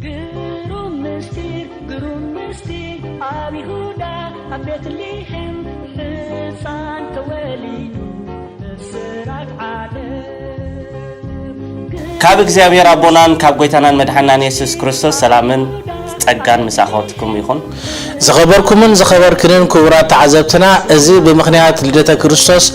ግሩም ምስጢር፣ ግሩም ምስጢር፣ ኣብ ይሁዳ ኣብ ቤትልሔም ሕፃን ተወሊዱ፣ ብስራት ዓለም። ካብ እግዚኣብሔር ኣቦናን ካብ ጎይታናን መድሓናን የሱስ ክርስቶስ ሰላምን ጸጋን ምሳኹም ይኹን። ዝኸበርኩምን ዝኸበርክንን ክቡራት ተዓዘብትና፣ እዚ ብምኽንያት ልደተ ክርስቶስ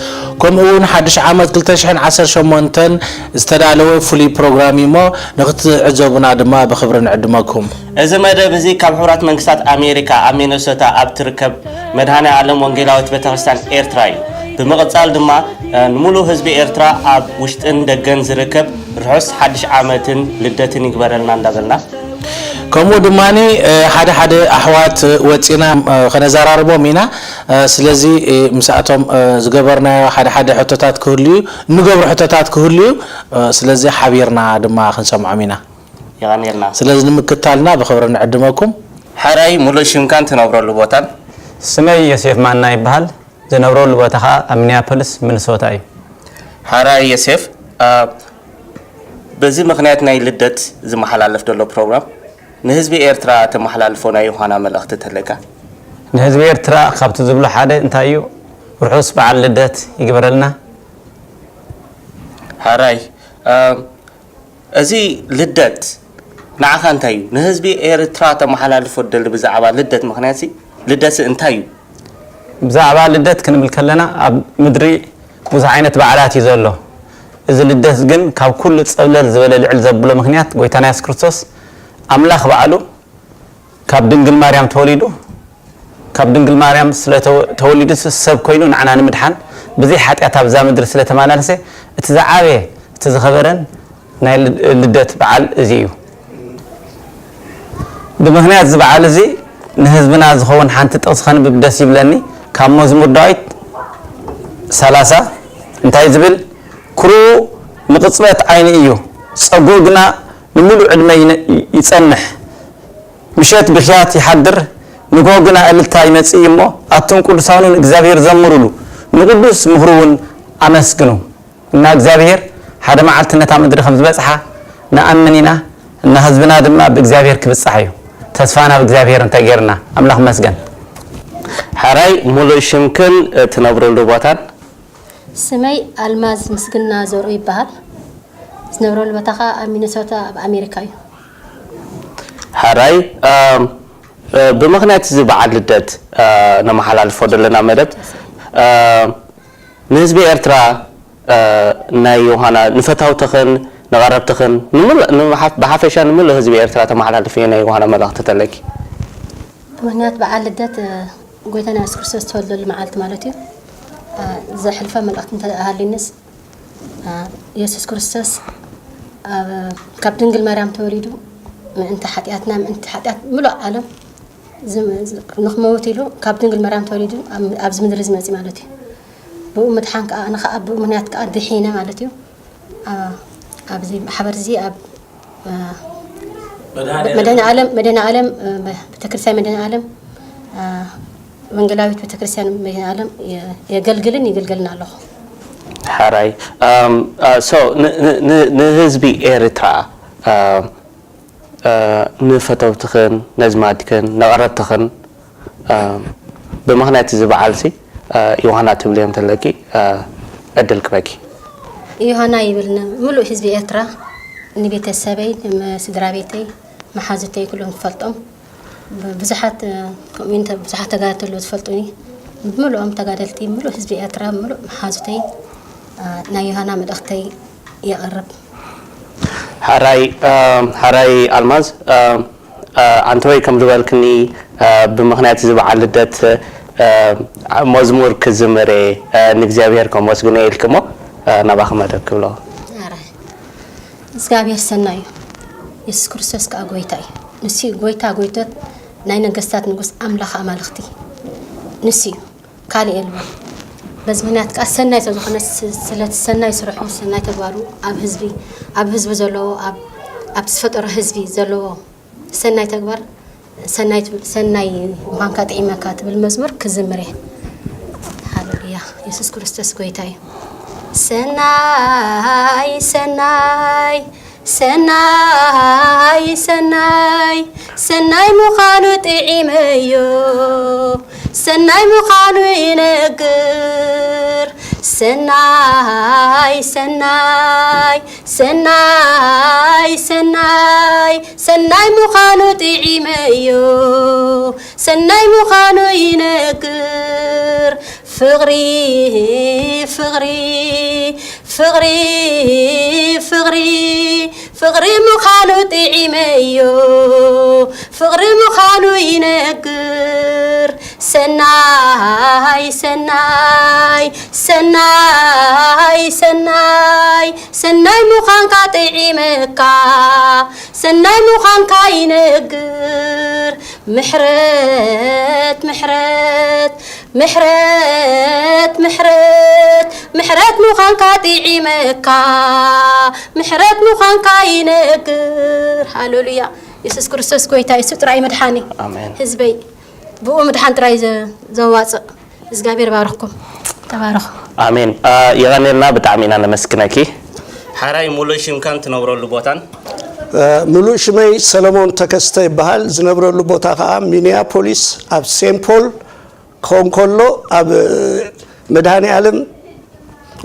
ከምኡ እውን ሓድሽ ዓመት ክልተ ሽሕን ዓሰርተ ሸሞንተን ዝተዳለወ ፍሉይ ፕሮግራም እዩ እሞ፣ ንክትዕዘቡና ድማ ብኽብሪ ንዕድመኩም። እዚ መደብ እዚ ካብ ሕቡራት መንግስታት ኣሜሪካ ኣብ ሚነሶታ ኣብ ትርከብ መድሃኔ ዓለም ወንጌላዊት ቤተክርስትያን ኤርትራ እዩ። ብምቕጻል ድማ፣ እ፣ ንሙሉእ ህዝቢ ኤርትራ ኣብ ውሽጥን ደገን ዝርከብ ርሑስ ሓድሽ ዓመትን ልደትን ይግበረልና እንዳበልና፣ ከምኡ ድማ፣ እ፣ ሓደ ሓደ ኣሕዋት ወጺና፣ እ፣ ከነዘራርቦም ኢና። እ፣ ስለዚ፣ እ፣ ምስኣቶም፣ እ፣ ዝገበርናዮ ሓደ ሓደ ሕቶታት ክህሉ እዩ፣ እንገብሮ ሕቶታት ክህሉ እዩ። እ፣ ስለዚ ሓቢርና ድማ ክንሰምዖም ኢና። የቐንየልና። ስለዚ ንምክታልና ብኽብሪ ንዕድመኩም። ሕራይ ሙሉእ ሽምካን ትነብረሉ ቦታን? ስመይ ዮሴፍ ማና ይበሃል። ዝነብረሉ ቦታ ኸኣ ኣብ ሚኒያፖሊስ፣ ሚኒሶታ እዩ። ሕራይ ዮሴፍ፣ እ፣ በዚ ምኽንያት ናይ ልደት ዝመሓላለፍ ዘሎ ፕሮግራም ንህዝቢ ኤርትራ ተመሓላልፎ ናይ ዮሃና መልእኽቲ ተለካ? ንህዝቢ ኤርትራ ካብቲ ዝብሎ ሓደ እንታይ እዩ? ርሑስ በዓል ልደት ይግበረልና። ሕራይ፣ እ፣ እዚ ልደት ንዓኻ እንታይ እዩ? ንህዝቢ ኤርትራ ተመሓላልፎ ትደሊ ብዛዕባ ልደት፣ ምኽንያትሲ ልደትሲ እንታይ እዩ? ብዛዕባ ልደት ክንብል ከለና ኣብ ምድሪ ብዙሕ ዓይነት በዓላት እዩ ዘሎ። እዚ ልደት ግን ካብ ኩሉ ጸብለል ዝበለ ልዕል ዘብሎ ምኽንያት ጎይታና የሱስ ክርስቶስ ኣምላኽ ባዕሉ ካብ ድንግል ማርያም ተወሊዱ፣ ካብ ድንግል ማርያም ስለ ተወ-፣ ተወሊዱ ሰብ ኮይኑ ንዓና ንምድሓን ብዘይ ሓጢኣት ኣብዛ ምድሪ ስለ ተመላለሰ እቲ ዝዓበየ እቲ ዝኸበረን ናይ ል-፣ ልደት በዓል እዚ እዩ። ብምኽንያት እዚ በዓል እዚ ንህዝብና ዝኸውን ሓንቲ ጥቕሲ ከንብብ ደስ ይብለኒ። ካብ መዝሙር ዳዊት ሰላሳ እንታይ ዝብል? "ክሩኡ ንቕጽበት ዓይኒ እዩ፣ ጸጉኡ ግና ንምሉእ ዕድመ ይነ-፣ ይጸንሕ። ምሸት ብኽያት ይሓድር፣ ንግሆ ግና እልልታ ይመጽእ እዩ እሞ፣ ኣቱም ቅዱሳኑ ንእግዚኣብሔር ዘምሩሉ፣ ንቅዱስ ምኽሩ እውን ኣመስግኑ።" እና እግዚኣብሔር ሓደ መዓልቲ ነታ ምድሪ ከም ዝበጽሓ ንኣምን ኢና። እና ህዝብና ድማ ብእግዚኣብሔር ክብጻሕ እዩ። ተስፋና ብእግዚኣብሔር እንተጌርና፣ ኣምላኽ ይመስገን። ሕራይ፣ ሙሉእ ሽምክን እትነብርሉ ቦታን? ስመይ ኣልማዝ ምስግና ዘርኡ ይበሃል። ዝነብረሉ ቦታ ኸኣ ኣብ ሚነሶታ ኣብ ኣሜሪካ እዩ። ሕራይ፣ እም፣ እ፣ ብምኽንያት እዚ በዓል ልደት፣ እ፣ ነመሓላልፎ ዘለና መደብ፣ እ፣ ንህዝቢ ኤርትራ፣ እ፣ ናይ ዮሃና ንፈታውትኽን ንቐረብትኽን ንምሉእ፣ ንምሓፍ-፣ ብሓፈሻ ንምሉእ ህዝቢ ኤርትራ ተመሓላልፍዮ ናይ ዮሃና መልእኽቲ ተለኪ? ምኽንያት በዓል ልደት፣ እ፣ ጎይታና የሱስ ክርስቶስ ዝተወልደሉ መዓልቲ ማለት እዩ። እ፣ ዘሕልፈ መልእኽቲ እንተሃልዩንስ፣ እ፣ የሱስ ክርስቶስ ኣብ፣ ካብ ድንግል ማርያም ተወሊዱ ምእንቲ ሓጢኣትና፣ ምእንቲ ሓጢኣት ምሉእ ዓለም ዝም-፣ ዝ-፣ ንኽመውት ኢሉ ካብ ድንግል ማርያም ተወሊዱ ኣብ፣ ኣብዚ ምድሪ እዚ መጺኡ ማለት እዩ። ብኡ ምድሓን ከኣ፣ ኣነ ከኣ ብኡ ምኽንያት ከኣ ድሒነ ማለት እዩ። ኣ-፣ ኣብዚ ማሕበር እዚ ኣብ፣ ኣ፣ መድኃኔዓለም። መድኃኔዓለም፣ መድኃኔዓለም፣ እ፣ ቤተክርስትያን መድኃኔዓለም፣ አ፣ ወንጌላዊት ቤተክርስትያን መድኃኔዓለም የ-፣ የገልግልን ይግልገልን ኣለኹ። ሕራይ፣ እም፣ አ፣ so፣ ን-፣ ን-፣ ን-፣ ንህዝቢ ኤርትራ፣ አ፣ አ፣ ንፈተውትኽን፣ ነዝማድክን፣ ንቐረብትኽን፣ አ፣ ብምኽንያት እዚ በዓልሲ፣ አ፣ ዮሃና ትብልዮም ተለኪ፣ አ፣ ዕድል ክበኪ። ዮሃና ይብል ንምሉእ ህዝቢ ኤርትራ፣ ንቤተሰበይ፣ ንስድራ ቤተይ፣ መሓዙተይ ኩሎም ዝፈልጦም፣ ብ-፣ ብዙሓት፣ እ፣ ከምኡ ኢንተ-፣ ብዙሓት ተጋደልቲ ኣለዉ ዝፈልጡኒ። ብምሉኦም ተጋደልቲ፣ ምሉእ ህዝቢ ኤርትራ፣ ምሉእ መሓዙተይ፣ እ፣ ናይ ዮሃና መልእኽተይ የቕርብ። ሕራይ፣ እ፣ ሕራይ ኣልማዝ፣ እ፣ እ፣ ኣንተወይ ከም ዝበልክኒ፣ እ፣ ብምኽንያት እዚ በዓል ልደት፣ እ፣ መዝሙር ክዝምር እየ፣ እ፣ ንእግዚኣብሔር ከመስግኖ እየ ኢልኪ እሞ፣ እ፣ ናባኺ መደብ ክብሎ። ሕራይ። እግዚኣብሔር ሰናይ እዩ። የሱስ ክርስቶስ ከኣ ጎይታ እዩ። ንሱ እዩ ጎይታ ጎይቶት፣ ናይ ነገስታት ንጉስ፣ ኣምላኽ ኣማልኽቲ ንሱ እዩ። ካልእ የልቦን። በዚ ምኽንያት ከኣ ሰናይ ስለ ዝኾነ፣ ስ-፣ ስለቲ ሰናይ ስርሑ፣ ሰናይ ተግባሩ፣ ኣብ ህዝቢ፣ ኣብ ህዝቢ ዘለዎ፣ ኣብ፣ ኣብቲ ዝፈጠሮ ህዝቢ ዘለዎ ሰናይ ተግባር፣ ሰናይ ትብል፣ ሰናይ ምዃንካ ጥዒመካ ትብል መዝሙር ክዝምር እየ። ሃሌሉያ። የሱስ ክርስቶስ ጎይታ እዩ። ሰናይ፣ ሰናይ፣ ሰናይ ሰናይ ሰናይ ምዃኑ ጥዒመዮ፣ ሰናይ ምዃኑ ይነግር። ሰናይ ሰናይ ሰናይ ሰናይ ሰናይ ምዃኑ ጥዒመዮ፣ ሰናይ ምዃኑ ይነግር። ፍቕሪ ፍቕሪ ፍቕሪ ፍቕሪ ፍቕሪ ምዃኑ ጥዒመዮ፣ ፍቕሪ ምዃኑ ይነግር። ሰናይ ሰናይ ሰናይ ሰናይ ሰናይ ምዃንካ ጥዒመካ፣ ሰናይ ምዃንካ ይነግር። ምሕረት ምሕረት ምሕረት ምሕረት ምሕረት ምዃንካ ጥዒመካ፣ ምሕረት ምዃንካ ይነግር። ሃሌሉያ። የሱስ ክርስቶስ ጎይታ፣ እሱ ጥራይ መድሓኒ። ኣሜን። ህዝበይ ብኡ ምድሓን ጥራይ ዘ- ዘዋፅእ። እግዚኣብሔር ባርኽኩም። ተባረኹ። ኣሜን። የቐኔልና፣ ብጣዕሚ ኢና ነመስግነኪ። ሓራይ ሙሉእ ሽምካን ትነብረሉ ቦታን? ሙሉእ ሽመይ ሰለሞን ተከስተ ይበሃል። ዝነብረሉ ቦታ ከዓ ሚኒያፖሊስ ኣብ ሴንት ፖል ክኸውን ከሎ፣ ኣብ መድኃኔ ዓለም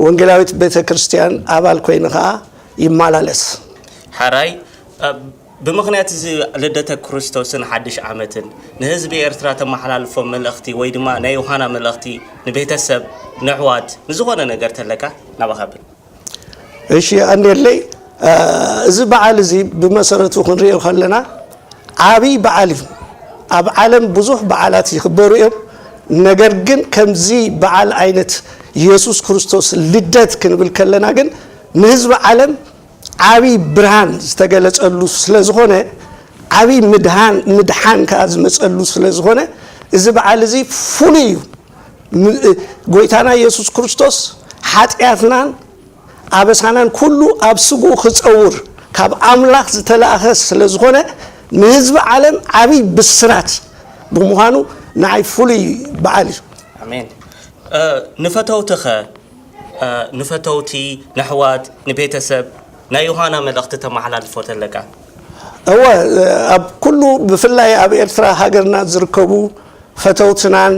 ወንጌላዊት ቤተ ክርስቲያን ኣባል ኮይነ ከዓ ይመላለስ። ሓራይ፣ እ፣ ብምኽንያት እዚ ልደተ ክርስቶስን ሓድሽ ዓመትን ንህዝቢ ኤርትራ ተመሓላልፎ መልእኽቲ ወይ ድማ ናይ ዮሃና መልእኽቲ ንቤተሰብ፣ ንኣሕዋት፣ ንዝኾነ ነገር ተለካ ናባኻ ብል። እሺ፣ ኣንዴለይ፣ እ፣ እዚ በዓል እዚ ብመሰረቱ ክንሪኦ ከለና ዓብይ በዓል እዩ። ኣብ ዓለም ብዙሕ በዓላት ይኽበሩ እዮም። ነገር ግን ከምዚ በዓል ዓይነት ኢየሱስ ክርስቶስ ልደት ክንብል ከለና ግን ንህዝቢ ዓለም ዓብይ ብርሃን ዝተገለጸሉ ስለ ዝኾነ፣ ዓብይ ምድሃን፣ ምድሓን ከኣ ዝመጸሉ ስለ ዝኾነ፣ እዚ በዓል እዚ ፍሉይ እዩ። ም-፣ ጎይታና ኢየሱስ ክርስቶስ ሓጢኣትናን ኣበሳናን ኩሉ ኣብ ስግኡ ክጸውር ካብ ኣምላኽ ዝተላእኸ ስለ ዝኾነ፣ ንህዝቢ ዓለም ዓብይ ብስራት ብምዃኑ ንዓይ ፍሉይ በዓል እዩ። ኣሜን። እ፣ ንፈተውትኸ፣ እ፣ ንፈተውቲ፣ ንኣሕዋት፣ ንቤተሰብ ናይ ዮሃና መልእኽቲ ተመሓላልፎ ተለካ? እወ፣ ኣብ ኩሉ ብፍላይ ኣብ ኤርትራ ሃገርና ዝርከቡ ፈተውትናን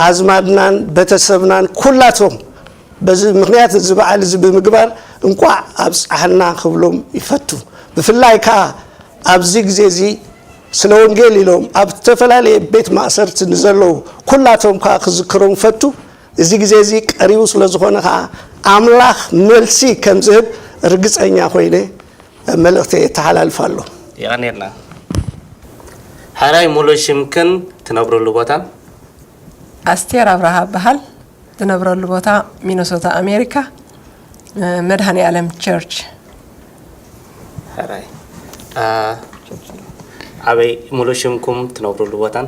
ኣዝማድናን ቤተሰብናን ኩላቶም በዚ ምኽንያት እዚ በዓል እዚ ብምግባር እንቋዕ ኣብጽሓና ክብሎም ይፈቱ። ብፍላይ ከኣ ኣብዚ ግዜ እዚ ስለ ወንጌል ኢሎም ኣብ ዝተፈላለየ ቤት ማእሰርቲ ንዘለዉ ኩላቶም ከኣ ክዝክሮም ፈቱ። እዚ ግዜ እዚ ቀሪቡ ስለ ዝኾነ ከኣ ኣምላኽ መልሲ ከም ዝህብ ርግጸኛ ኮይነ መልእኽተይ የተሓላልፍ ኣሎ። የቐኔልና። ሓራይ ሙሉእ ሽምክን ትነብርሉ ቦታን? ኣስቴር ኣብርሃ እበሃል። ዝነብረሉ ቦታ ሚነሶታ ኣሜሪካ፣ እ፣ መድኃኔ ዓለም ቸርች። ሕራይ። አ፣ ኣበይ ሙሉእ ሽምኩም ትነብርሉ ቦታን?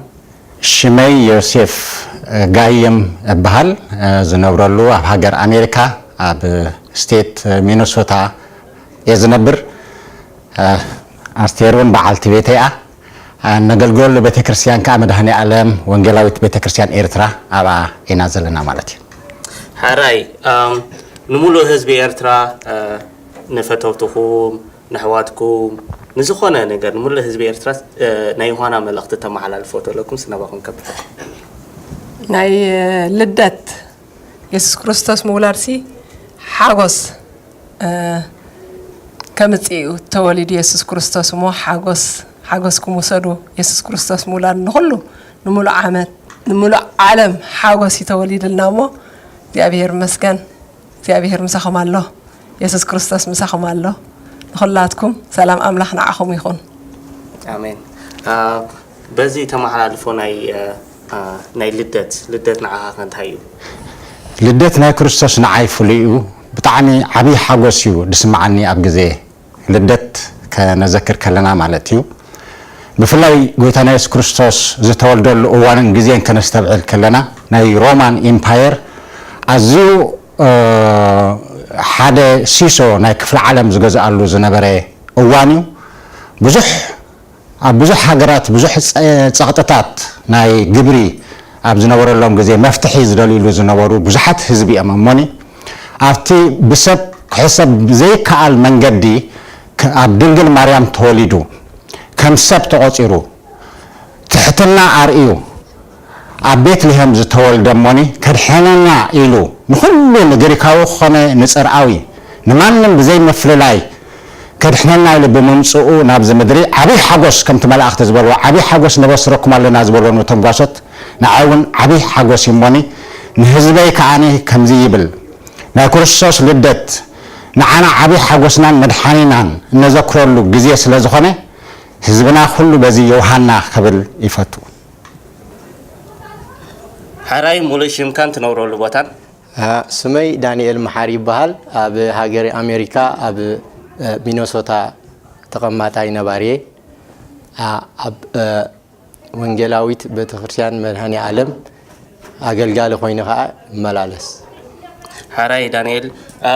ሽመይ ዮሴፍ፣ እ፣ ጋይም እበሃል። እ፣ ዝነብረሉ ኣብ ሃገር ኣሜሪካ ኣብ ስቴት ሚነሶታ እየ ዝነብር። እ፣ ኣስቴር እውን በዓልቲ ቤተይ እያ። እ፣ ነገልግለሉ ቤተ ክርስቲያን ከዓ መድኃኔ ዓለም ወንጌላዊት ቤተ ክርስቲያን ኤርትራ ኣብኣ ኢና ዘለና ማለት እዩ። ሕራይ፣ እም፣ ንሙሉእ ህዝቢ ኤርትራ፣ እ፣ ንፈተውትኹም፣ ንኣሕዋትኩም፣ ንዝኾነ ነገር፣ ንሙሉእ ህዝቢ ኤርትራ፣ እ፣ ናይ ዮሃና መልእኽቲ ተመሓላልፎ ተለኩም ስናባኹም ከብታ። ናይ፣ እ፣ ልደት የሱስ ክርስቶስ ምውላድሲ ሓጎስ፣ እ፣ ከምጽእ እዩ። ተወሊዱ የሱስ ክርስቶስ እሞ ሓጎስ፣ ሓጎስኩም ውሰዱ። የሱስ ክርስቶስ ምውላድ ንኹሉ፣ ንምሉእ ዓመት፣ ንምሉእ ዓለም ሓጎስ እዩ ተወሊድልና እሞ፣ እግዚኣብሔር ይመስገን። እግዚኣብሔር ምሳኹም ኣሎ። የሱስ ክርስቶስ ምሳኹም ኣሎ። ንኹላትኩም ሰላም ኣምላኽ ንዓኹም ይኹን። ኣሜን። አ፣ በዚ ተመሓላልፎ ናይ፣ አ፣ አ፣ ናይ ልደት፣ ልደት ንዓኻ ከ እንታይ እዩ? ልደት ናይ ክርስቶስ ንዓይ ፍሉይ እዩ። ብጣዕሚ ዓብዪ ሓጎስ እዩ ዝስምዓኒ ኣብ ግዜ ልደት ከነዘክር ከለና ማለት እዩ። ብፍላይ ጎይታና የሱስ ክርስቶስ ዝተወልደሉ እዋንን ግዜን ከነስተብዕል ከለና፣ ናይ ሮማን ኢምፓየር ኣዝዩ፣ እ፣ ሓደ ሲሶ ናይ ክፍለ ዓለም ዝገዝኣሉ ዝነበረ እዋን እዩ። ብዙሕ፣ ኣብ ብዙሕ ሃገራት ብዙሕ ጸ-፣ ጸቕጥታት ናይ ግብሪ ኣብ ዝነበረሎም ግዜ መፍትሒ ዝደልዩሉ ዝነበሩ ብዙሓት ህዝቢ እዮም። እሞኒ ኣብቲ ብሰብ ክሕሰብ ዘይከኣል መንገዲ ከ-፣ ኣብ ድንግል ማርያም ተወሊዱ፣ ከም ሰብ ተቖጺሩ፣ ትሕትና ኣርእዩ፣ ኣብ ቤትልሔም ዝተወልደ እሞኒ ከድሕነና ኢሉ ንኹሉ ንግሪካዊ ክኾነ ንጽርኣዊ ንማንም ብዘይ ምፍልላይ ከድሕነና ኢሉ ብምምጽኡ ናብዚ ምድሪ ዓብይ ሓጎስ፣ ከምቲ መላእኽቲ ዝበልዎ፣ ዓብይ ሓጎስ ነበስረኩም ኣለና ዝበልዎ ነቶም ጓሶት፣ ንዓይ እውን ዓብይ ሓጎስ እዩ እሞኒ፣ ንህዝበይ ከዓኒ ከምዚ ይብል፣ ናይ ክርስቶስ ልደት ንዓና ዓብይ ሓጎስናን መድሓኒናን እነዘክረሉ ግዜ ስለ ዝኾነ፣ ህዝብና ኩሉ በዚ የውሃና ክብል ይፈቱ። ሕራይ ሙሉእ ሽምካን ትነብረሉ ቦታን። አ፣ ስመይ ዳንኤል መሓሪ ይበሃል። ኣብ ሃገረ ኣሜሪካ ኣብ፣ እ፣ ሚነሶታ ተቐማጣይ ነባሪ እየ። አ፣ ኣብ፣ እ፣ ወንጌላዊት ቤተክርስትያን መድኃኔ ዓለም ኣገልጋሊ ኮይነ ኸዓ እመላለስ። ሕራይ ዳንኤል፣ እ፣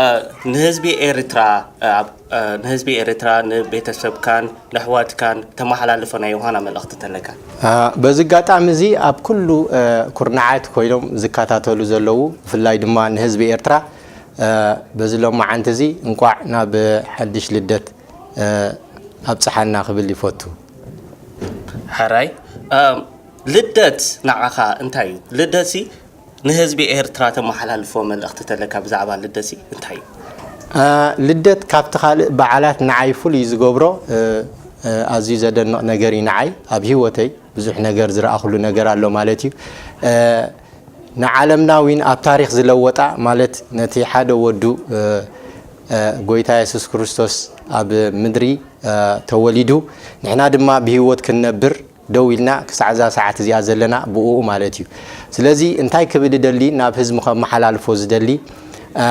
ንህዝቢ ኤርትራ፣ እ፣ ኣብ፣ እ፣ ንህዝቢ ኤርትራ፣ ንቤተሰብካን ንኣሕዋትካን ተመሓላልፎ ናይ ዮሃና መልእኽቲ ተለካ? አ፣ በዚ ኣጋጣሚ እዚ ኣብ ኩሉ፣ እ፣ ኩርናዓት ኮይኖም ዝከታተሉ ዘለዉ፣ ብፍላይ ድማ ንህዝቢ ኤርትራ፣ እ፣ በዚ ሎማዓንቲ እዚ እንቋዕ ናብ ሓድሽ ልደት፣ እ፣ ኣብጽሓና ክብል ይፈቱ። ሕራይ፣ እ፣ ልደት ንዓኻ እንታይ እዩ? ልደትሲ ንህዝቢ ኤርትራ ተመሓላልፎ መልእኽቲ ተለካ ብዛዕባ ልደትሲ እንታይ እዩ? እ፣ ልደት ካብቲ ካልእ በዓላት ንዓይ ፍሉይ ዝገብሮ፣ እ፣ እ፣ ኣዝዩ ዘደንቕ ነገር እዩ ንዓይ። ኣብ ህይወተይ ብዙሕ ነገር ዝረኣኹሉ ነገር ኣሎ ማለት እዩ። እ፣ ንዓለምና እውን ኣብ ታሪኽ ዝለወጣ ማለት ነቲ ሓደ ወዱ፣ እ፣ እ፣ ጎይታ የሱስ ክርስቶስ ኣብ ምድሪ፣ እ፣ ተወሊዱ ንሕና ድማ ብህይወት ክንነብር ደው ኢልና ክሳዕ እዛ ሰዓት እዚኣ ዘለና ብእኡ ማለት እዩ። ስለዚ እንታይ ክብል እደሊ፣ ናብ ህዝቢ ከመሓላልፎ ዝደሊ፣ እ፣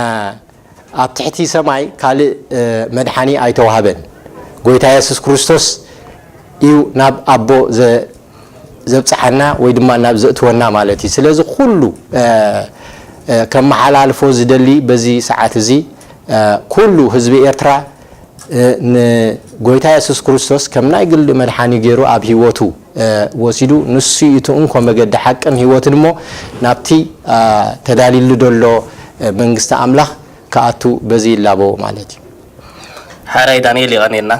ኣብ ትሕቲ ሰማይ ካልእ፣ እ፣ መድሓኒ ኣይተዋህበን። ጎይታ የሱስ ክርስቶስ እዩ ናብ ኣቦ ዘ-፣ ዘብጽሓና ወይ ድማ ናብ ዘእትወና ማለት እዩ። ስለዚ ኩሉ፣ እ፣ እ፣ ከመሓላልፎ ዝደሊ በዚ ሰዓት እዚ፣ እ፣ ኩሉ ህዝቢ ኤርትራ፣ እ፣ ንጎይታ የሱስ ክርስቶስ ከም ናይ ግሊ መድሓኒ ገይሩ ኣብ ህይወቱ፣ እ፣ ወሲዱ፣ ንሱ እዩ እቲ እንኮ መገዲ ሓቅን ህይወትን እሞ ናብቲ፣ እ፣ ተዳሊሉ ዘሎ፣ እ፣ መንግስቲ ኣምላኽ ክኣቱ በዚ ይላበዎ ማለት እዩ። ሕራይ ዳንኤል የቐንየልና።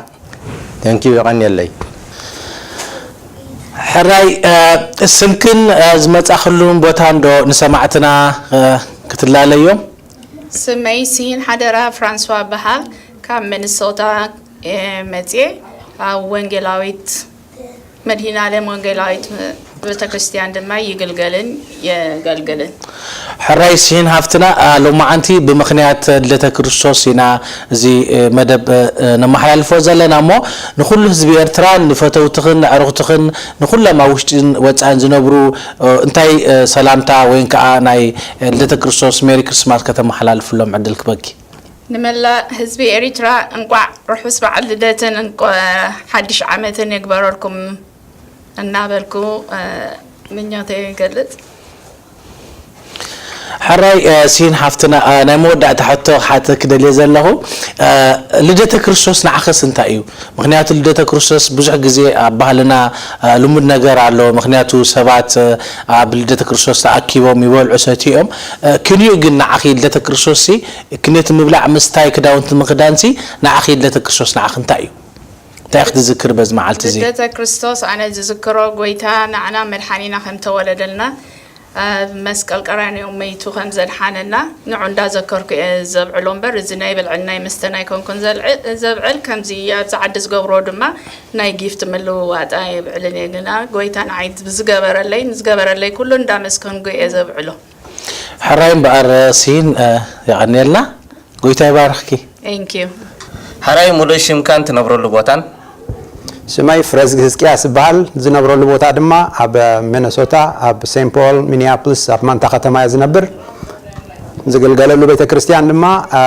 Thank you፣ የቐንየለይ። ሕራይ፣ እ፣ ስምክን፣ እ፣ ዝመጻኽሉን ቦታን ዶ ንሰማዕትና፣ እ፣ ክትላለዮም? ስመይ ስሂን ሓደራ ፍራንስዋ በሃል፣ ካብ ሚኒሶታ፣ እ፣ መጽየ፣ ኣብ ወንጌላዊት መድኃኔዓለም ወንጌላዊት ቤተክርስትያን ድማ ይግልገልን የገልግልን። ሕራይ ስሂን ሃፍትና፣ አ፣ ሎማዓንቲ ብምኽንያት ልደተ ክርስቶስ ኢና እዚ፣ እ፣ መደብ፣ እ፣ ነመሓላልፎ ዘለና እሞ፣ ንኹሉ ህዝቢ ኤርትራን ንፈተውትኽን ንዕሩኽትኽን ንኹሎም ኣብ ውሽጥን ወጻእን ዝነብሩ፣ እ፣ እንታይ፣ እ፣ ሰላምታ ወይ ከዓ ናይ፣ እ፣ ልደተ ክርስቶስ ሜሪ ክርስማስ ከተመሓላልፍሎም ዕድል ክበኪ? ንመላእ ህዝቢ ኤሪትራ እንቋዕ ርሑስ በዓል ልደትን እንቋ-፣ ሓድሽ ዓመትን ይግበረልኩም እናበልኩ፣ እ፣ ምኞተይ ይገልጽ። ሕራይ፣ እ፣ ሲን ሓፍትና፣ እ፣ ናይ መወዳእታ ሕቶ ክሓተኪ ደልየ ዘለኹ፣ እ፣ ልደተ ክርስቶስ ንዓኽስ እንታይ እዩ? ምኽንያቱ ልደተ ክርስቶስ ብዙሕ ግዜ ኣብ ባህልና፣ እ፣ ልሙድ ነገር ኣሎ። ምኽንያቱ ሰባት፣ እ፣ ኣብ ልደተ ክርስቶስ ተኣኪቦም ይበልዑ ሰትዩ እዮም። እ፣ ክንዩ ግን ንዓኺ ልደተ ክርስቶስሲ፣ ክንዮቲ ምብላዕ ምስታይ ክዳውንቲ ምኽዳንሲ ንዓኺ ልደተ ክርስቶስ ንዓኺ እንታይ እዩ? እንታይ ኢኺ ትዝክሪ በዚ መዓልቲ እዚ? ልደተ ክርስቶስ ኣነ ዝዝክሮ ጎይታ ንዓና መድሓኒና ከም ተወለደልና፣ ኣብ መስቀል ቀራንዮ መይቱ ከም ዘድሓነና ንዑ እንዳዘከርኩ እየ ዘብዕሎ እምበር፣ እዚ ናይ ብልዕን ናይ መስተን ኣይኮንኩን ዘልዕ-፣ ዘብዕል። ከምዚ ኣብዚ ዓዲ ዝገብሮ ድማ ናይ ጊፍት ምልውዋጥ ኣየብዕልን እየ። ግና ጎይታ ንዓይ ብዝገበረለይ፣ ንዝገበረለይ ኩሉ እንዳመስከንኩ እየ ዘብዕሎ። ሕራይ እምበኣር ሲን፣ እ፣ የቐንየልና። ጎይታ ይባርኽኪ። Thank you። ሕራይ ሙሉእ ሽምካን ትነብረሉ ቦታን? ስመይ ፍረዝጊ ህዝቅያስ እበሃል። ዝነብረሉ ቦታ ድማ ኣብ ሚነሶታ፣ ኣብ ሴንት ፖል፣ ሚኒያፖሊስ፣ ኣብ ማንታ ከተማ እየ ዝነብር። ዝግልገለሉ ቤተ ክርስቲያን ድማ፣ እ፣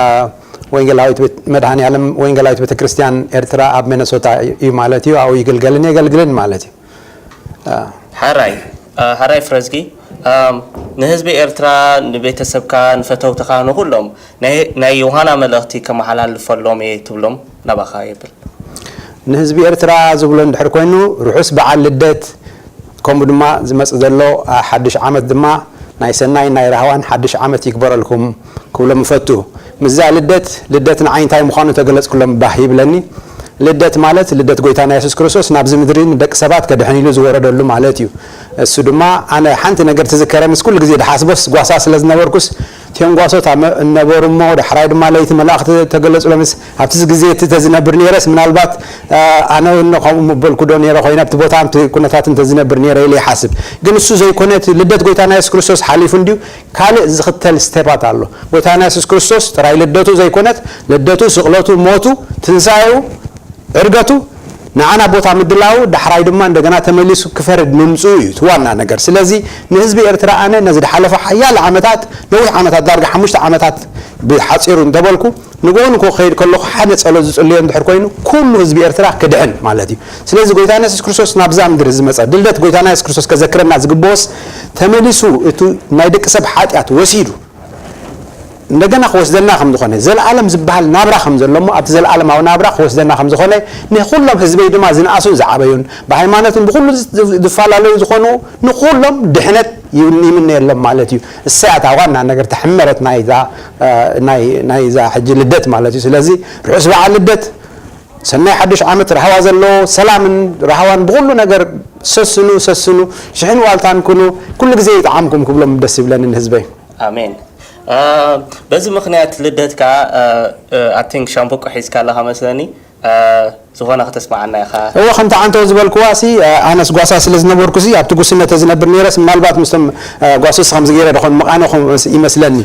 ወንጌላዊት ቤት-፣ መድኃኔ ዓለም ወንጌላዊት ቤተ ክርስቲያን ኤርትራ ኣብ ሚነሶታ እዩ ማለት እዩ። ኣብኡ ይግልገልን የገልግልን ማለት እዩ። እ። ሕራይ፣ እ፣ ሕራይ ፍረዝጊ፣ እ፣ ንህዝቢ ኤርትራ፣ ንቤተሰብካ፣ ንፈተውትኻ፣ ንኹሎም ናይ፣ ናይ ዮሃና መልእኽቲ ከመሓላልፈሎም እየ ትብሎም ናባኻ የብል። ንህዝቢ ኤርትራ ዝብሎ እንድሕር ኮይኑ፣ ርሑስ በዓል ልደት፣ ከምኡ ድማ ዝመጽእ ዘሎ፣ አ፣ ሓድሽ ዓመት ድማ ናይ ሰናይ ናይ ራህዋን ሓድሽ ዓመት ይግበረልኩም ክብሎም እፈቱ። ምስዛ ልደት፣ ልደት ንዓይ እንታይ ምዃኑ ተገለጽኩሎም ባህ ይብለኒ። ልደት ማለት ልደት ጎይታና የሱስ ክርስቶስ ናብዚ ምድሪ ንደቂ ሰባት ከድሕን ኢሉ ዝወረደሉ ማለት እዩ። እሱ ድማ ኣነ ሓንቲ ነገር ትዝከረንስ ኩሉ ግዜ ድሓስቦስ ጓሳ ስለ ዝነበርኩስ እቲኦም ጓሶት ኣመ- እነበሩ እሞ ዳሕራይ ድማ ለይቲ መላእኽቲ ተገለጹሎምስ ኣብቲ ግዜ እቲ ተዝነብር ነይረስ ምናልባት ኣነ እውን ከምኡ ምበልኩ ዶ ነይረ ኮይነ ኣብቲ ቦታ ኣብቲ ኩነታት እንተዝነብር ነይረ ኢለ ይሓስብ። ግን እሱ ዘይኮነ እቲ ልደት ጎይታና የሱስ ክርስቶስ ሓሊፉ እንድዩ ካልእ ዝኽተል ስቴፓት ኣሎ። ጎይታና የሱስ ክርስቶስ ጥራይ ልደቱ ዘይኮነት ልደቱ፣ ስቕለቱ፣ ሞቱ፣ ትንሳኤኡ፣ ዕርገቱ ንዓና ቦታ ምድላው ዳሕራይ ድማ እንደገና ተመሊሱ ክፈርድ ምምፅኡ እዩ እቲ ዋና ነገር። ስለዚ ንህዝቢ ኤርትራ ኣነ ነዚ ድሓለፈ ሓያለ ዓመታት ነዊሕ ዓመታት ዳርጋ ሓሙሽተ ዓመታት ብሓፂሩ እንተበልኩ ንግሆ ንግሆ ክኸይድ ከለኹ ሓደ ጸሎት ዝጽልዮ እንድሕር ኮይኑ ኩሉ ህዝቢ ኤርትራ ክድሕን ማለት እዩ። ስለዚ ጎይታና የሱስ ክርስቶስ ናብዛ ምድሪ ዝመጸ ልደት ጎይታና የሱስ ክርስቶስ ከዘክረና ዝግብኦስ ተመሊሱ እቲ ናይ ደቂ ሰብ ሓጢኣት ወሲዱ እንደገና ክወስደና ከም ዝኾነ ዘለኣለም ዝበሃል ናብራ ከም ዘሎ እሞ ኣብቲ ዘለኣለማዊ ናብራ ክወስደና ከም ዝኾነ ንኩሎም ህዝበይ ድማ ዝነኣሱን ዝዓበዩን ብሃይማኖትን ብኩሉ ዝፈላለዩ ዝኾኑ ንኩሎም ድሕነት ይምነየሎም ማለት እዩ። እሳያ እታ ዋና ነገር ተሕመረት ናይዛ ናይዛ ሕጂ ልደት ማለት እዩ። ስለዚ ርሑስ በዓል ልደት ሰናይ ሓድሽ ዓመት ራህዋ ዘለዎ ሰላምን ራህዋን ብኩሉ ነገር ሰስኑ ሰስኑ ሽሕን ዋልታን ኩኑ ኩሉ ግዜ ይጥዓምኩም ክብሎም ደስ ይብለኒ ንህዝበይ። ኣሜን። በዚ ምኽንያት ልደት ከዓ ኣቲንክ ሻምበቆ ሒዝካ ኣለኻ መስለኒ። ዝኾነ ከተስማዓና ኢኻ። እወ ከምቲ ዓንተው ዝበልክዋ ሲ ኣነስ ጓሳ ስለ ዝነበርኩ ሲ ኣብቲ ጉስነት ዝነብር ነይረስ ምናልባት ምስቶም ጓሶስ ከምዚ ገይረ ዶ ኾን ምቓነ ይመስለኒ።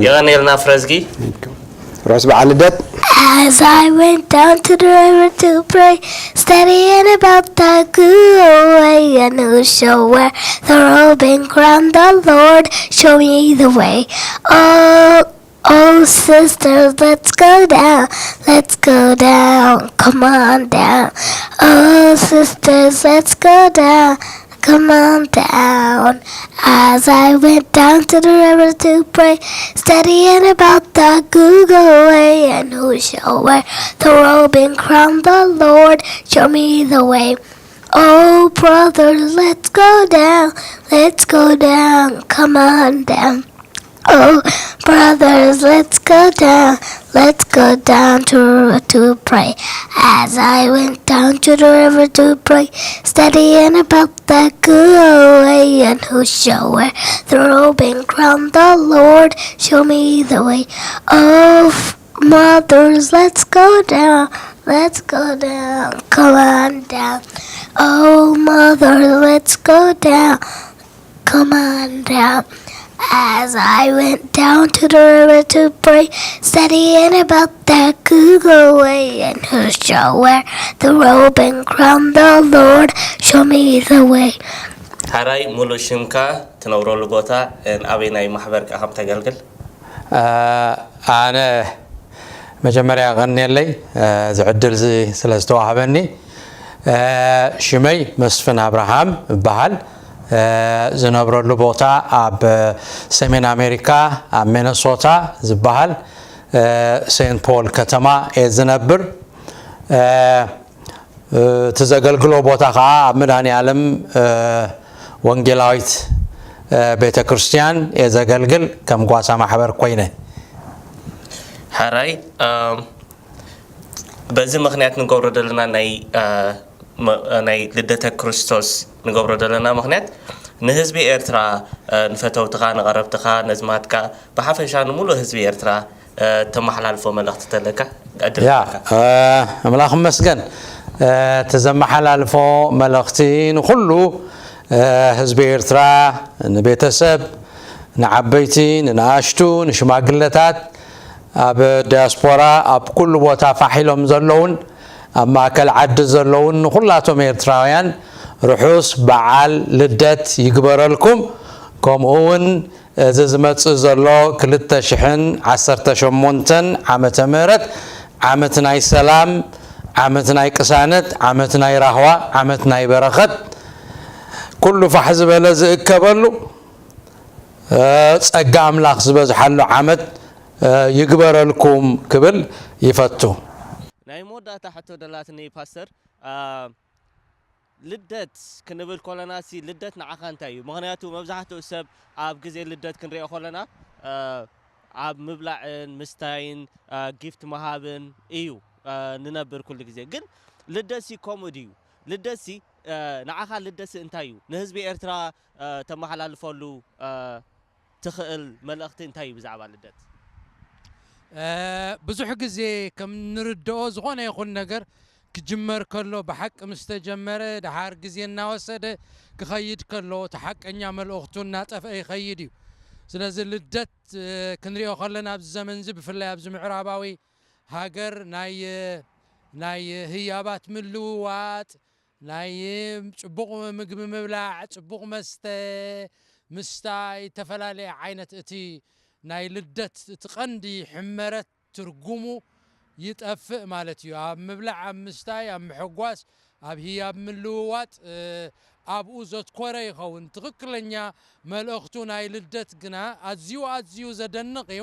የቐንየልና ፍረዝጊ። ርሑስ በዓል ልደት። As I went down to the river to pray, studying about the good way, and who shall wear the robe and crown the Lord, show me the way. Oh, oh, sisters, let's go down, let's go down, come on down. Oh, sisters, let's go down, come on down. As I went down to the river to pray, studying about the Google way, and who shall wear the robe and crown the Lord, show me the way. Oh, brothers, let's go down, let's go down, come on down. Oh, brothers, let's go down. Let's go down to the river to pray. As I went down to the river to pray, studying about the good way, and who shall wear the robe and crown the Lord, show me the way. Oh, mothers, let's go down. Let's go down. Come on down. Oh, mothers, let's go down. Come on down. As I went down to the river to pray, studying about that Google way, and who shall wear the robe and crown the Lord, show me the way. ሓራይ ሙሉ ሽምካ ትነብረሉ ቦታ ኣበይ ናይ ማሕበር ከ ከም ተገልግል? ኣነ መጀመርያ ቀንየለይ እዚ ዕድል እዚ ስለ ዝተዋህበኒ። ሽመይ መስፍን ኣብርሃም እበሃል። ዝነብረሉ ቦታ ኣብ ሰሜን ኣሜሪካ ኣብ ሚነሶታ ዝበሃል ሴንት ፖል ከተማ እየ ዝነብር። እቲ ዘገልግሎ ቦታ ከዓ ኣብ መድኃኔ ዓለም ወንጌላዊት ቤተ ክርስቲያን እየ ዘገልግል ከም ጓሳ ማሕበር ኮይነ። ሕራይ በዚ ምኽንያት ንገብሮ ዘለና ናይ ናይ ልደተ ክርስቶስ ንገብሮ ዘለና ምኽንያት ንህዝቢ ኤርትራ ንፈተውትኻ ንቐረብትኻ ነዝማትካ ብሓፈሻ ንሙሉእ ህዝቢ ኤርትራ ተመሓላልፎ መልእኽቲ ተለካ ዕድል ያ ኣለካ። ኣምላኽ ይመስገን። እቲ ዘመሓላልፎ መልእኽቲ ንኹሉ ህዝቢ ኤርትራ ንቤተሰብ ንዓበይቲ ንንኣሽቱ ንሽማግለታት ኣብ ዲያስፖራ ኣብ ኩሉ ቦታ ፋሕ ኢሎም ዘለውን ኣብ ማእከል ዓዲ ዘለውን ንኹላቶም ኤርትራውያን ርሑስ በዓል ልደት ይግበረልኩም። ከምኡ እውን እዚ ዝመጽእ ዘሎ ክልተ ሽሕን ዓሰርተ ሸሞንተን ዓመተ ምህረት ዓመት ናይ ሰላም፣ ዓመት ናይ ቅሳነት፣ ዓመት ናይ ራህዋ፣ ዓመት ናይ በረኸት፣ ኩሉ ፋሕ ዝበለ ዝእከበሉ፣ እ፣ ጸጋ ኣምላኽ ዝበዝሓሉ ዓመት፣ እ፣ ይግበረልኩም ክብል ይፈቱ። ናይ መወዳእታ ሕቶ ደላትኒ ፓስተር፣ አ፣ ልደት ክንብል ከለና ሲ ልደት ንዓኻ እንታይ እዩ? ምኽንያቱ መብዛሕትኡ ሰብ ኣብ ግዜ ልደት ክንሪኦ ከለና፣ አ፣ ኣብ ምብላዕን ምስታይን፣ አ፣ ጊፍት ምሃብን እዩ፣ አ፣ ንነብር ኩሉ ግዜ። ግን ልደት ሲ ከምኡ ድዩ? ልደት ሲ፣ አ፣ ንዓኻ ልደት ሲ እንታይ እዩ? ንህዝቢ ኤርትራ፣ አ፣ ተመሓላልፈሉ፣ አ፣ ትኽእል መልእኽቲ እንታይ እዩ ብዛዕባ ልደት? እ፣ ብዙሕ ግዜ ከም ንርድኦ ዝኾነ ይኹን ነገር ክጅመር ከሎ ብሓቂ ምስ ተጀመረ ደሓር ግዜ እናወሰደ ክኸይድ ከሎ እቲ ሓቀኛ መልእኽቱ እናጠፍአ ይኸይድ እዩ። ስለዚ ልደት፣ እ፣ ክንሪኦ ከለና ኣብዚ ዘመን እዚ ብፍላይ ኣብዚ ምዕራባዊ ሃገር ናይ፣ ናይ ህያባት ምልውዋጥ፣ ናይ ጽቡቕ ምግቢ ምብላዕ፣ ጽቡቕ መስተ ምስታይ፣ ዝተፈላለየ ዓይነት እቲ ናይ ልደት እቲ ቀንዲ ሕመረት ትርጉሙ ይጠፍእ ማለት እዩ። ኣብ ምብላዕ፣ ኣብ ምስታይ፣ ኣብ ምሕጓስ፣ ኣብ ህያብ ምልውዋጥ፣ እ፣ ኣብኡ ዘትኮረ ይኸውን። ትኽክለኛ መልእኽቱ ናይ ልደት ግና ኣዝዩ፣ ኣዝዩ ዘደንቕ እዩ።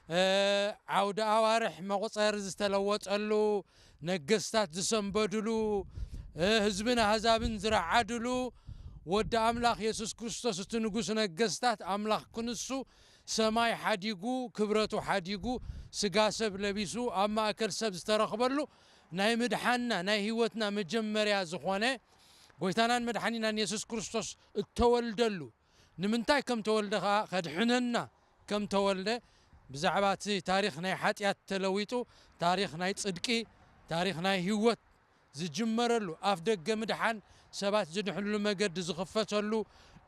እ፣ ዓውደ ኣዋርሕ መቑጸሪ ዝተለወጠሉ፣ ነገስታት ዝሰንበድሉ፣ እ፣ ህዝብን ኣህዛብን ዝረዓድሉ፣ ወዲ ኣምላኽ የሱስ ክርስቶስ እቲ ንጉስ ነገስታት ኣምላኽ ክንሱ ሰማይ ሓዲጉ፣ ክብረቱ ሓዲጉ፣ ስጋ ሰብ ለቢሱ፣ ኣብ ማእከል ሰብ ዝተረኽበሉ ናይ ምድሓንና፣ ናይ ህይወትና መጀመርያ ዝኾነ ጎይታናን መድሓኒናን የሱስ ክርስቶስ እተወልደሉ፣ ንምንታይ ከም ተወልደ ኸኣ ከድሕነና ከም ተወልደ ብዛዕባ እቲ ታሪኽ ናይ ሓጢኣት ተለዊጡ፣ ታሪኽ ናይ ጽድቂ፣ ታሪኽ ናይ ህይወት ዝጅመረሉ፣ ኣፍ ደገ ምድሓን ሰባት ዝድሕንሉ መገዲ ዝኽፈተሉ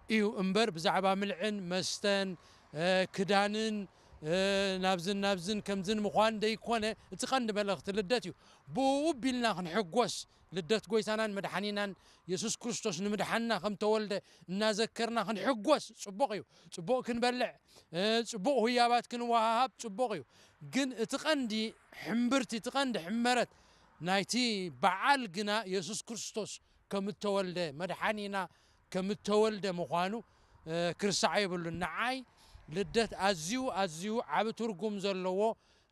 እዩ እምበር፣ ብዛዕባ ምልዕን መስተን፣ እ፣ ክዳንን፣ እ፣ ናብዝን ናብዝን ከምዝን ምዃን ደይኮነ፣ እቲ ቀንዲ መልእኽቲ ልደት እዩ። ብኡ ቢልና ክንሕጎስ፣ ልደት ጎይታናን መድሓኒናን የሱስ ክርስቶስ ንምድሓንና ከም ተወልደ እናዘከርና ክንሕጎስ ጽቡቕ እዩ። ጽቡቕ ክንበልዕ፣ እ፣ ጽቡቕ ህያባት ክንወሃሃብ ጽቡቕ እዩ። ግን እቲ ቀንዲ ሕምብርቲ፣ እቲ ቀንዲ ሕመረት ናይቲ በዓል ግና የሱስ ክርስቶስ ከም እተወልደ፣ መድሓኒና ከም እተወልደ ምዃኑ፣ እ፣ ክርሳዕ የብሉን። ንዓይ ልደት ኣዝዩ፣ ኣዝዩ ዓቢ ትርጉም ዘለዎ፣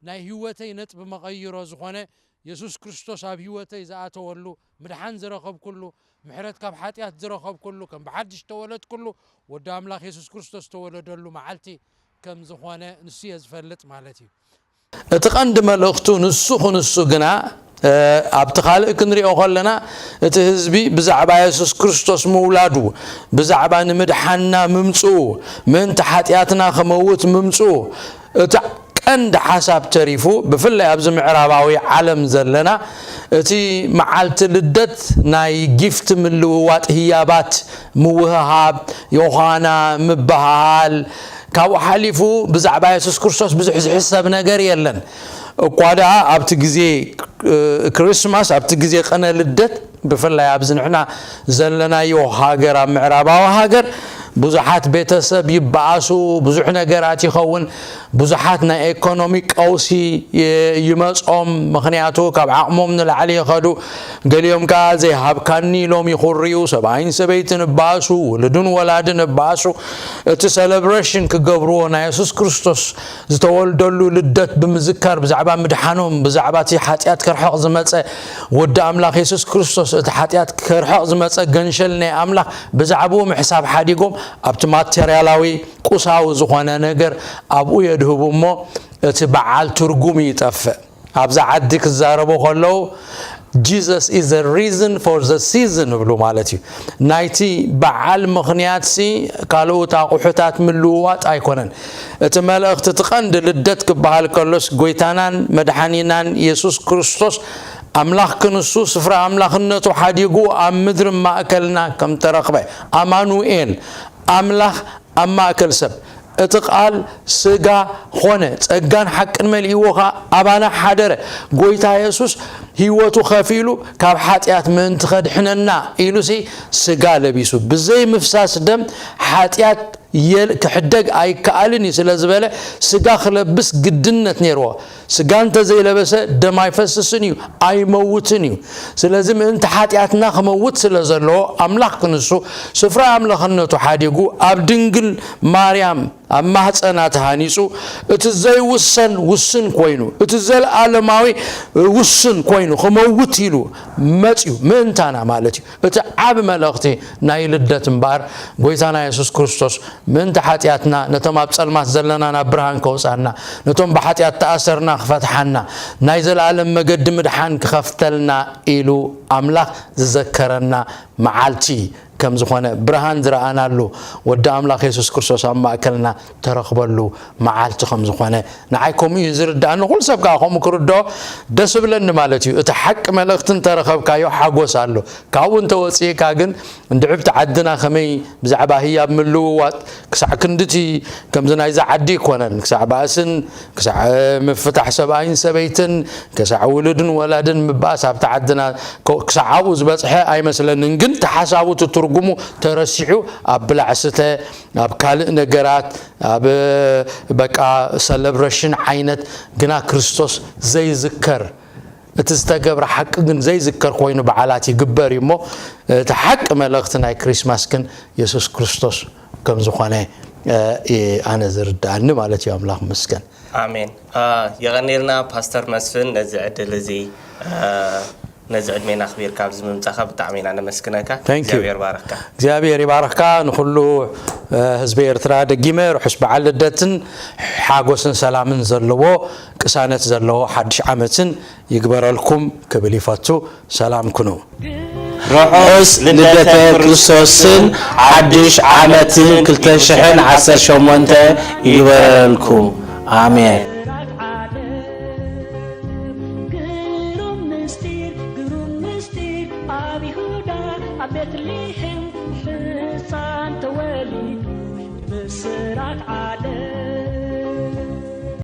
ናይ ህይወተይ ነጥቢ መቐይሮ ዝኾነ፣ የሱስ ክርስቶስ ኣብ ህይወተይ ዝኣተወሉ፣ ምድሓን ዝረኸብኩሉ፣ ምሕረት ካብ ሓጢኣት ዝረኸብኩሉ፣ ከም ብሓድሽ ተወለድኩሉ፣ ወዲ ኣምላኽ የሱስ ክርስቶስ ዝተወለደሉ መዓልቲ ከም ዝኾነ ንሱ እየ ዝፈልጥ ማለት እዩ። እቲ ቀንዲ መልእኽቱ ንሱ ክንሱ ግና፣ እ፣ ኣብቲ ካልእ ክንሪኦ ከለና፣ እቲ ህዝቢ ብዛዕባ የሱስ ክርስቶስ ምውላዱ፣ ብዛዕባ ንምድሓንና ምምጽኡ፣ ምእንቲ ሓጢኣትና ክመውት ምምጽኡ፣ እቲ ቀንዲ ሓሳብ ተሪፉ፣ ብፍላይ ኣብዚ ምዕራባዊ ዓለም ዘለና፣ እቲ መዓልቲ ልደት ናይ ጊፍት ምልውዋጥ፣ ህያባት ምውህሃብ፣ ዮሃና ምበሃሃል፣ ካብኡ ሓሊፉ ብዛዕባ የሱስ ክርስቶስ ብዙሕ ዝሕሰብ ነገር የለን። እኳ ደኣ ኣብቲ ግዜ፣ እ፣ ክርስማስ፣ ኣብቲ ግዜ ቅነ ልደት፣ ብፍላይ ኣብዚ ንሕና ዘለናዮ ሃገር፣ ኣብ ምዕራባዊ ሃገር፣ ብዙሓት ቤተሰብ ይበኣሱ፣ ብዙሕ ነገራት ይኸውን። ብዙሓት ናይ ኤኮኖሚ ቀውሲ ይ-፣ ይመጾም፣ ምኽንያቱ ካብ ዓቕሞም ንላዕሊ ይኸዱ። ገሊኦም ከኣ ዘይሃብካኒ ኢሎም ይኹርዩ፣ ሰብኣይን ሰበይትን እበኣሱ፣ ውሉድን ወላድን እበኣሱ። እቲ ሰለብሬሽን ክገብርዎ ናይ የሱስ ክርስቶስ ዝተወልደሉ ልደት ብምዝካር ብዛዕባ ምድሓኖም፣ ብዛዕባ እቲ ሓጢኣት ከርሕቕ ዝመጸ ወዲ ኣምላኽ የሱስ ክርስቶስ፣ እቲ ሓጢኣት ከርሕቕ ዝመጸ ገንሸል ናይ ኣምላኽ ብዛዕባኡ ምሕሳብ ሓዲጎም ኣብቲ ማቴርያላዊ ቁሳዊ ዝኾነ ነገር ኣብኡ የድህቡ እሞ እቲ በዓል ትርጉሙ ይጠፍእ። ኣብዛ ዓዲ ክዛረቡ ከለዉ Jesus is the reason for the season እብሉ ማለት እዩ። ናይቲ በዓል ምኽንያት ሲ ካልኦት ኣቑሑታት ምልውዋጥ ኣይኮነን። እቲ መልእኽቲ፣ እቲ ቀንዲ ልደት ክበሃል ከሎስ ጎይታናን መድሓኒናን የሱስ ክርስቶስ ኣምላኽ ክንሱ ስፍራ ኣምላኽነቱ ሓዲጉ ኣብ ምድሪ ማእከልና ከም ተረኽበ፣ ኣማኑኤል፣ ኣምላኽ ኣብ ማእከል ሰብ፣ እቲ ቃል ስጋ ኾነ፣ ጸጋን ሓቅን መሊእዎ ኸኣ ኣባና ሓደረ። ጎይታ የሱስ ህይወቱ ከፊሉ ካብ ሓጢኣት ምእንቲ ኸድሕነና ኢሉሲ ስጋ ለቢሱ። ብዘይ ምፍሳስ ደም ሓጢኣት የል-፣ ክሕደግ ኣይከኣልን እዩ ስለ ዝበለ ስጋ ክለብስ ግድነት ነይርዎ። ስጋ እንተዘይለበሰ ደም ኣይፈስስን እዩ፣ ኣይመውትን እዩ። ስለዚ ምእንቲ ሓጢኣትና ክመውት ስለ ዘለዎ ኣምላኽ ክንሱ ስፍራ ኣምላኽነቱ ሓዲጉ ኣብ ድንግል ማርያም ኣብ ማህፀና ተሃኒፁ እቲ ዘይውሰን ውስን ኮይኑ እቲ ዘለኣለማዊ ውስን ኮይኑ ክመውት ኢሉ መፅዩ ምእንታና ማለት እዩ። እቲ ዓብ መልእኽቲ ናይ ልደት እምበኣር ጎይታና የሱስ ክርስቶስ ምእንቲ ሓጢኣትና ነቶም ኣብ ጸልማት ዘለና ናብ ብርሃን ከውጻና ነቶም ብሓጢኣት ተኣሰርና ክፈትሓና ናይ ዘለኣለም መገዲ ምድሓን ክኸፍተልና ኢሉ ኣምላኽ ዝዘከረና መዓልቲ ከም ዝኾነ ብርሃን ዝረኣናሉ ወዲ ኣምላኽ የሱስ ክርስቶስ ኣብ ማእከልና ተረኽበሉ መዓልቲ ከም ዝኾነ ንዓይ ከምኡ እዩ ዝርዳእኒ። ኩሉ ሰብ ከዓ ከምኡ ክርድኦ ደስ እብለኒ ማለት እዩ። እቲ ሓቂ መልእኽቲ እንተረኸብካዮ ሓጎስ ኣሎ። ካብኡ እንተወፂእካ ግን እንድዕብቲ ዓድና ከመይ ብዛዕባ ህያብ ምልውዋጥ ክሳዕ ክንድቲ ከምዚ ናይዛ ዓዲ ይኮነን ክሳዕ ባእስን ክሳዕ ምፍታሕ ሰብኣይን ሰበይትን ክሳዕ ውሉድን ወላድን ምባእስ ኣብቲ ዓድና ክሳዕ ኣብኡ ዝበፅሐ ኣይመስለንን። ግን ተሓሳቡ ትርጉሙ ተረሲዑ ኣብ ብላዕ ስተ ኣብ ካልእ ነገራት ኣብ በቃ ሰለብረሽን ዓይነት ግና ክርስቶስ ዘይዝከር እቲ ዝተገብረ ሓቂ ግን ዘይዝከር ኮይኑ በዓላት ይግበር እዩ እሞ እቲ ሓቂ መልእኽቲ ናይ ክሪስማስ ግን የሱስ ክርስቶስ ከም ዝኾነ ኣነ ዝርዳእኒ ማለት እዩ። ኣምላኽ መስገን። ኣሜን። የቐኔልና ፓስተር መስፍን ነዚ ዕድል እዚ ነዚ ዕድሜና ኣኽቢርካ ኣብዚ ምምጻኻ ብጣዕሚ ኢና ነመስግነካ። እግዚኣብሔር ባረኽካ። እግዚኣብሔር ይባርኽካ። ንኹሉ ህዝቢ ኤርትራ ደጊመ ርሑስ በዓል ልደትን ሓጎስን ሰላምን ዘለዎ ቅሳነት ዘለዎ ሓድሽ ዓመትን ይግበረልኩም ክብል ይፈቱ። ሰላም ኩኑ። ርሑስ ልደተ ክርስቶስን ሓድሽ ዓመትን ክልተ ሽሕን ዓሰርተ ሸሞንተ ይግበረልኩም። ኣሜን። ግሩም ምስጢር ግሩም ምስጢር ኣብ ይሁዳ ኣብ ቤትልሔም ሕፃን ተወሊዱ ብስራት ዓለም